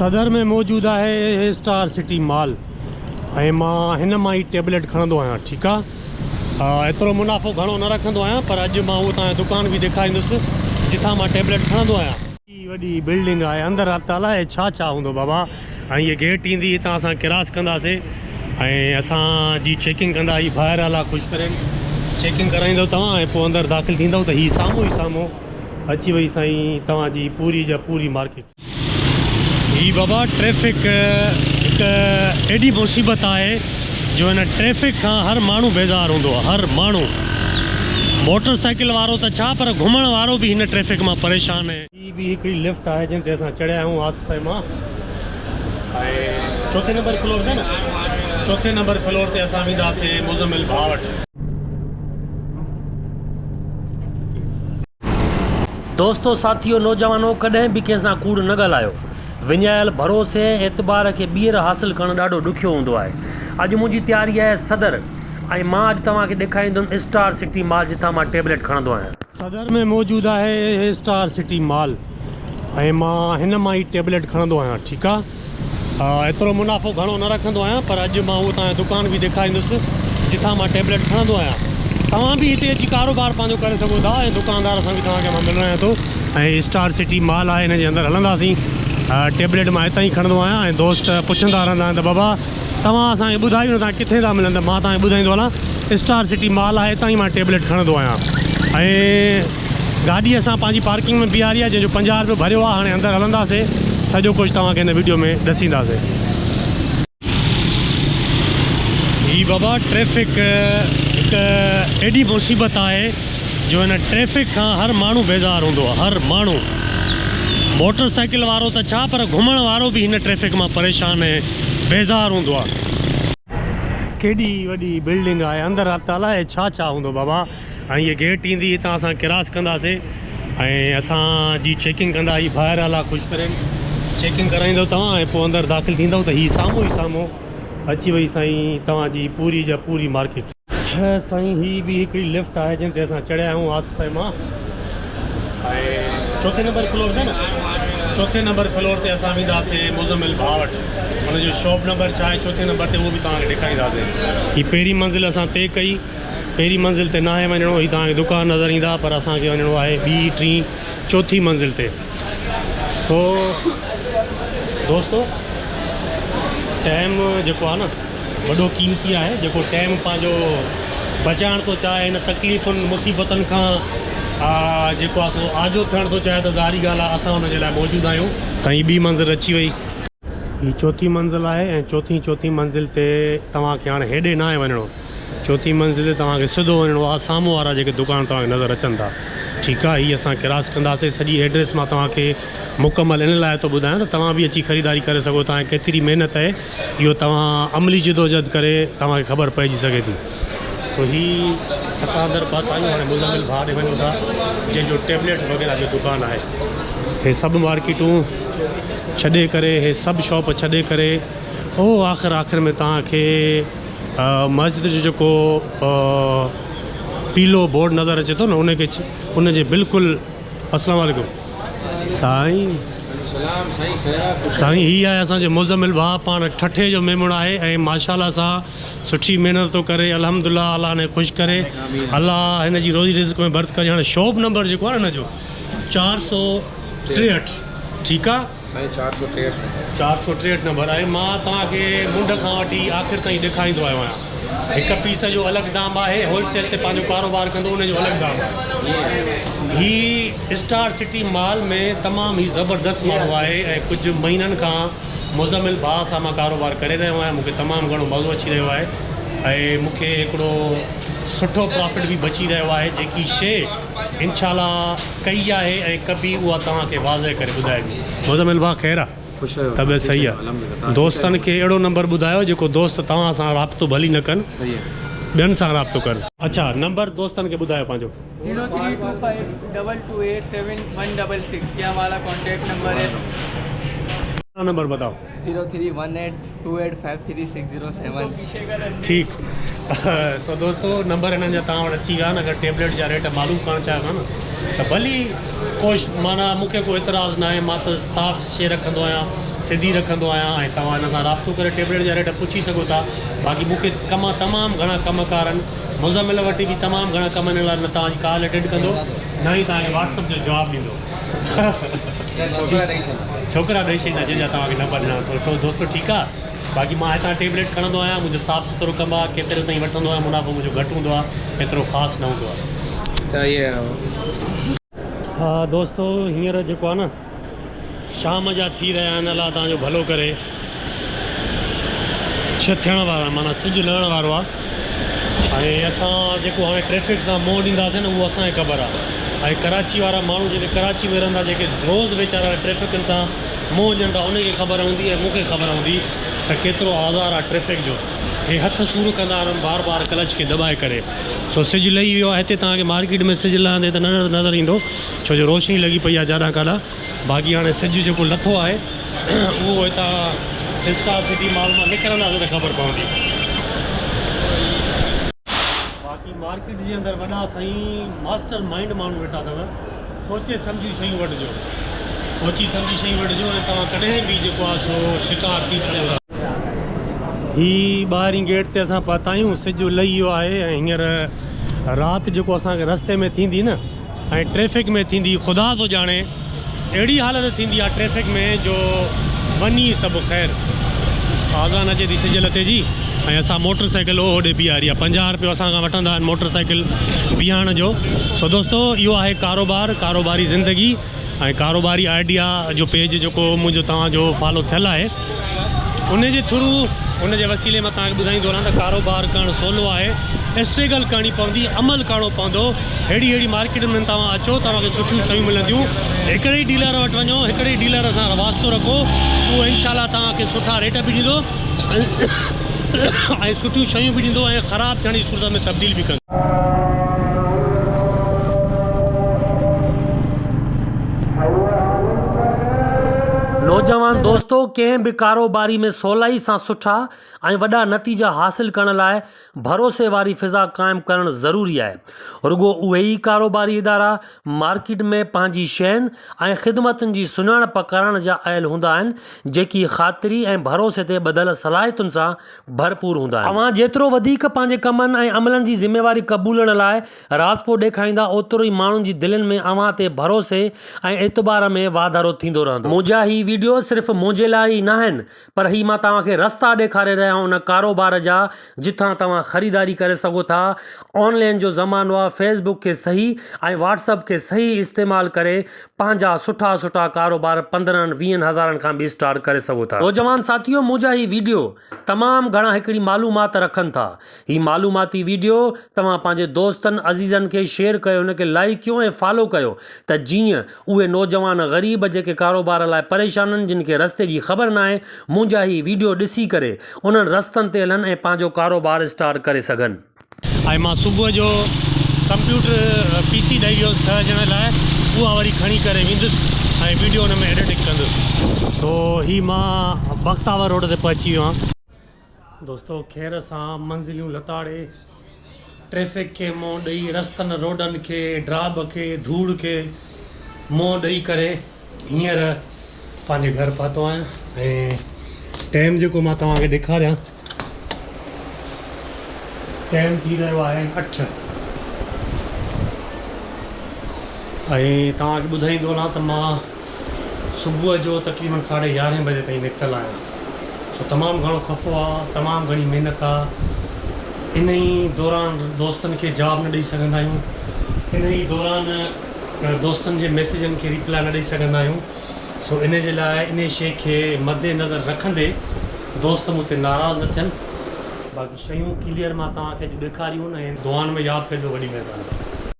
صدر ۾ موجود آهي اسٽار سٽي مال ۽ مان هن مان ئي ٽيبليٽ کڻندو آهيان ٺيڪ آ ايترو منافعو گهڻو نه رکندو آهيان پر اڄ مان اهو توهان کي دڪان به ڏيکاريندس جتان مان ٽيبليٽ کڻندو آهيان. هي وڏي بلڊنگ آهي اندر ته الائي ڇا ڇا هوندو بابا ۽ هي گيٽ ايندي هتان اسان ڪراس ڪنداسي ۽ اسان جي چيڪنگ ڪندا هي ڀائر الله خوش ڪرين چيڪنگ ڪرائيندو توهان ۽ پوء اندر داخل ٿيندو ته هي سامهون ئي سامهون اچي وئي سائين توهان جي پوري جا پوري مارڪيٽ. هي بابا ٽريفڪ هڪ ايڏي مصيبت آهي جو هن ٽريفڪ کان هر ماڻهو بيزار هوندو آهي هر ماڻهو موٽر سائيڪل وارو ته ڇا پر گهمڻ وارو به هن ٽريفڪ مان پريشان آهي. هي به هڪڙي لفٽ آهي جنهن تي اسان چڙهيا آهيون آصف ۽ مان ۽ چوٿين نمبر فلور تي نه چوٿين نمبر فلور تي اسان وينداسين مزمل ڀاء وٽ. دوستو ساٿيو نوجوانو ڪڏهن به ڪنهن سان ڪوڙ نه ڳالهايو. وڃايل ڀروسي ۽ اعتبار کي ٻيهر حاصل ڪرڻ ڏاڍو ڏکيو هوندو آهي. اڄ منهنجي تياري آهي صدر ۽ مان اڄ توهان کي ڏيکاريندم اسٽار سٽي مال جتان مان ٽيبليٽ کڻندو آهيان. صدر ۾ موجود آهي اسٽار سٽي مال ۽ مان هن مان ئي ٽيبليٽ کڻندو آهيان ٺيڪ آ. ايترو منافعو گهڻو نه رکندو آهيان پر اڄ مان اهو توهان کي دڪان به ڏيکاريندس جتان مان ٽيبليٽ کڻندو آهيان توهان به هتي اچي ڪاروبار پنهنجو ڪري سگهو ٿا ۽ دڪاندار سان به توهان کي مان ملرايان ٿو ۽ اسٽار سٽي مال آهي هن جي اندر هلنداسين ٽيبليٽ مان هتان ئي کڻندو آهيان ۽ دوست پڇندا رهندا آهن ته بابا توهان اسان کي ٻڌايو نه توهان ڪٿي ٿا ملن ته مان توهان کي ٻڌائيندو هلان اسٽار سٽي مال آهي هتان ئي مان ٽيبليٽ کڻندو آهيان ۽ گاڏي اسان پنهنجي پارڪنگ ۾ بيهاري آهي جنهن جو 50 روپيو ڀريو آهي هاڻي اندر هلنداسي سڄو ڪجهه توهان کي هن ويڊيو ۾ ڏسينداسي. هي بابا ٽريفڪ هڪ ايڏي مصيبت آهي جو هن ٽريفڪ کان هر ماڻهو بيزار هوندو آهي هر ماڻهو موٽر سائيڪل وارو ته ڇا پر گهمڻ وارو به هن ٽريفڪ مان پريشان ۽ بيزار هوندو آهي. ڪيڏي وڏي بلڊنگ آهي اندر ته الائي ڇا ڇا هوندو بابا. ۽ هيء گيٽ ايندي هتان اسان ڪراس ڪنداسين ۽ اسان جي چيڪنگ ڪندا هي ڀائر الله خوش ڪرين چيڪنگ ڪرائيندو توهان ۽ پوء اندر داخل ٿيندو ته هي سامهون ئي سامهون اچي وئي سائين توهان جي پوري جا پوري مارڪيٽ. سائين هي به هڪڙي لفٽ آهي جنهن تي اسان چڙهيا آهيون آصف ۽ مان ۽ چوٿين نمبر فلور تي نه چوٿين نمبر فلور تي اسان وينداسين مزمل ڀاء وٽ هن جو شاپ نمبر ڇا آهي چوٿين نمبر تي اهو به توهان کي ڏيکارينداسين هي پهرين منزل اسان طئي ڪئي پهرين منزل تي ناهي وڃڻو هي توهان کي دڪان نظر ايندا پر اسان کي وڃڻو آهي ٻي ٽين چوٿين منزل تي سو دوستو ٽائم جيڪو آهي نه وڏو قيمتي آهي جيڪو ٽائم پنهنجو بچائڻ ٿو چاهي هن تڪليفن مصيبتن کان جيڪو آهي سو آجو ٿيڻ ٿو چاهي ته ظاهري ڳالهه آهي اسان ان جي لاء موجود آهيون. سائين ٻي منزل اچي وئي. هي چوٿين منزل آهي ۽ چوٿين چوٿين منزل تي توهان کي هاڻي هيڏي ناهي وڃڻو چوٿين منزل تي توهان کي سڌو وڃڻو آهي سامهون وارا جيڪي دڪان توهان کي نظر اچن ٿا ٺيڪ آهي هي اسان ڪراس ڪنداسين سڄي ايڊريس مان توهان کي مڪمل ان لاء ٿو ٻڌايان ته توهان به اچي خريداري ڪري سگهو ٿا ۽ ڪيتري محنت آهي اهو توهان عملي جدوجهد ڪري توهان کي خبر پئجي سگهي ٿي سو هي اسان اندر پهتا آهيون هاڻي مزمل ڀاء ڏي وڃون ٿا جنهن جو ٽيبليٽ وغيره جو دڪان آهي هي سڀ مارڪيٽون ڇڏي ڪري هي سڀ شاپ ڇڏي ڪري او آخر آخر ۾ توهان کي مسجد جو جيڪو پيلو بورڊ نظر اچي ٿو نه ان کي ان جي بلڪل السلام عليڪم سائين سائين هي آهي اسان جو مزمل ڀاء پاڻ ٺٽي جو ميمڻ آهي ۽ ماشاء الله سان سٺي محنت ٿو ڪري الحمد لله الله هن کي خوش ڪري الله هن جي روزي رزق ۾ برڪت ڪري هاڻي شاپ نمبر جيڪو آهي نه هن جو 463 ٺيڪ آ سائين 463 نمبر. 463 نمبر آهي مان توهان کي منڍ کان وٺي آخر تائين ڏيکاريندو آيو آهيان هڪ پيس جو الڳ دام آهي هول سيل تي پنهنجو ڪاروبار ڪندو ان جو الڳ دام آهي هي اسٽار سٽي مال ۾ تمام هي زبردست ماڻهو آهي ۽ ڪجهه مهينن کان مزمل ڀاء سان مان ڪاروبار ڪري رهيو آهيان مونکي تمام گهڻو مزو اچي رهيو آهي ۽ مونکي هڪڙو سٺو پرافٽ به بچي رهيو آهي جيڪي شي انشاء الله ڪئي آهي ۽ ڪبي اها توهان کي واضح ڪري ٻڌائبي. مزمل ڀاء خير آ طبيعت صحيح آ دوستن کي اهڙو نمبر ٻڌايو جيڪو دوست توهان سان رابطو ڀلي نه ڪن ٻين سان رابطو ڪن. اڇا نمبر دوستن کي ٻڌايو پنهنجو. Zero three two five double two eight seven one double six يي همارا ڪانٽيڪٽ نمبر هي. نمبر بتاؤ. Zero three one eight two eight five three six zero seven. ٺيڪ سو دوستو نمبر هنن جا توهان وٽ اچي ويا آهن اگر ٽيبليٽ جا ريٽ معلوم ڪرڻ چاهيو ٿا نه ته ڀلي ڪوش معنيٰ مون کي ڪو اعتراض ناهي مان ته صاف شي رکندو آهيان سڌي رکندو آهيان ۽ توهان هن سان رابطو ڪري ٽيبليٽ جا ريٽ پڇي سگهو ٿا. باقي مون کي ڪم تمام گهڻا ڪم ڪار آهن. مزمل وٽ به تمام گهڻا ڪم آهن ان لاء نه توهان جي ڪال اٽينڊ ڪندو نه ئي توهان کي واٽس اپ جو جواب ڏيندو. ڇوڪرا ڏئي ڇڏيندا جنهن جا توهان کي نمبر ڏنا سو دوستو ٺيڪ آ باقي مان هتان ٽيبليٽ کڻندو آهيان منهنجو صاف سٿرو ڪم آ ڪيتري تائين وٺندو آهيان منافعو منهنجو گهٽ هوندو آ ايترو خاص نه هوندو آ. ها دوستو هينئر جيڪو آ نه شام جا ٿي رهيا آهن الله توهان جو ڀلو ڪري ڇهه ٿيڻ وارا آهن معنيٰ سج لهڻ وارو آ ۽ اسان جيڪو هاڻي ٽريفڪ سان منهن ڏينداسين نه اهو اسان کي خبر آ ۽ ڪراچي وارا ماڻهو جيڪي ڪراچي ۾ رهندا جيڪي روز ويچارا ٽريفڪن سان منهن ڏين ٿا انهن کي خبر هوندي ۽ مون کي خبر هوندي ته ڪيترو آزار آ ٽريفڪ جو هي هٿ سور ڪندا آهن بار بار ڪلچ کي دٻائي ڪري سو سج لهي ويو آ هتي توهان کي مارڪيٽ ۾ سج لهندي ته نه نظر ايندو ڇو جو روشني لڳي پئي آ جاڏان ڪاڏان باقي هاڻي سج جيڪو لٿو آهي اهو هتان اسٽار سٽي مال مان نڪرنداسين ته خبر پوندي. باقي مارڪيٽ جي اندر وڏا سائين ماسٽر مائينڊ ماڻهو ويٺا اٿو سوچي سمجهي شيون وٺجو سوچي سمجهي شيون وٺجو ۽ توهان ڪڏهن به جيڪو آهي سو شڪار ٿي سگهو ٿا. هي ٻاهرين گيٽ تي اسان پهتا آهيون سج لهي ويو آهي ۽ هينئر رات جيڪو اسان کي رستي ۾ ٿيندي نه ۽ ٽريفڪ ۾ ٿيندي خدا ٿو ڄاڻي اهڙي حالت ٿيندي آ ٽريفڪ ۾ جو وڃي سڀ خير. آذان اچي ٿي سج لٿي جي ۽ اسان موٽر سائيڪل او هوڏي بيهاري آ 50 روپيو اسان کان وٺندا آهن موٽر سائيڪل بيهارڻ جو سو دوستو اهو آهي ڪاروبار ڪاروباري زندگي ۽ ڪاروباري آئيڊيا جو پيج جيڪو منهنجو توهان جو فالو ٿيل آهي ان جي ٿرو ان جي وسيلي مان توهان کي ٻڌائيندو رهان ته ڪاروبار ڪرڻ سولو آهي اسٽرگل ڪرڻي پوندي عمل ڪرڻو پوندو ههڙي ههڙي مارڪيٽ ۾ توهان اچو توهان کي سٺيون شيون ملنديون هڪڙي ئي ڊيلر وٽ وڃو هڪڙي ئي ڊيلر سان واسطو رکو اهو انشاء الله توهان کي سٺا ريٽ به ڏيندو ۽ سٺيون شيون به ڏيندو ۽ خراب ٿيڻ جي صورت ۾ تبديل به ڪندو. نوجوان دوستو ڪنهن به ڪاروباري ۾ سولائي سان سٺا ۽ وڏا نتيجا حاصل ڪرڻ لاء ڀروسي واري فضا قائم ڪرڻ ضروري آهي. رڳو اهي ئي ڪاروباري ادارا مارڪيٽ ۾ پنهنجي شين ۽ خدمتن جي سڃاڻپ ڪرڻ جا اهل هوندا آهن جيڪي خاطري ۽ ڀروسي تي ٻڌل صلاحيتن سان ڀرپور هوندا آهن. اوهان جيترو وڌيڪ پنهنجي ڪمن ۽ عملن جي ذميواري قبولڻ لاء راضپو ڏيکاريندا اوترو ئي ماڻهن جي دلين ۾ اوهان تي ڀروسي ۽ اعتبار ۾ واڌارو ٿيندو رهندو. منهنجا هي ويڊيو صرف منهنجي لاء ئي ناهن پر هي مان توهان کي رستا ڏيکاري رهيا آهيان ان ڪاروبار جا جتان توهان خريداري ڪري سگهو ٿا. آن لائين جو زمانو آهي فيس بڪ کي صحيح ۽ واٽس اپ کي صحيح استعمال ڪري پنهنجا سٺا سٺا ڪاروبار پندرهن ويهن هزارن کان به اسٽارٽ ڪري سگهو ٿا. نوجوان ساٿيو منهنجا هي ويڊيو تمام گهڻا هڪڙي معلومات رکن ٿا. هي معلوماتي ويڊيو توهان پنهنجي دوستن عزيزن کي شيئر ڪيو هن کي لائيڪ ڪيو ۽ فالو ڪيو ته جيئن اهي نوجوان غريب جيڪي ڪاروبار لاء پريشان آهن جن کي رستي جي خبر ناهي منهنجا هي ويڊيو ڏسي ڪري انهن رستن تي هلن ۽ پنهنجو ڪاروبار اسٽارٽ ڪري سگهن. ۽ مان صبح جو ڪمپيوٽر پي سي ڏئي ويو هوس ٺهجڻ لاء اها وري کڻي ڪري ويندس ۽ ويڊيو ان ۾ ايڊيٽنگ ڪندس. سو هي مان بختاور روڊ تي پهچي ويو آهيان. دوستو خير سان منزليون لتاڙي ٽريفڪ کي منهن ڏئي رستن روڊن کي ڊراب کي ڌوڙ کي منهن ڏئي ڪري هينئر پنهنجي گهر پهتو آهيان ۽ ٽيم جيڪو مان توهان کي ڏيکاريان ٽائيم ٿي رهيو آهي اٺ ۽ توهان کي ٻڌائيندو هلان ته مان صبح جو تقريبن ساڍي يارهين بجي تائين نڪتل آهيان سو تمام گهڻو خفو آ تمام گهڻي محنت آ ان ئي دوران دوستن کي جواب نه ڏئي سگهندا آهيون ان ئي دوران دوستن جي ميسيجن کي ريپلاء نه ڏئي سگهندا آهيون سو ان جي لاء انهي شيء کي مد نظر رکندي دوست مون تي ناراض نه ٿين. باقي شيون ڪليئر مان توهان کي اڄ ڏيکاريون ۽ دعائن ۾ ياد ڪجو وڏي مهرباني.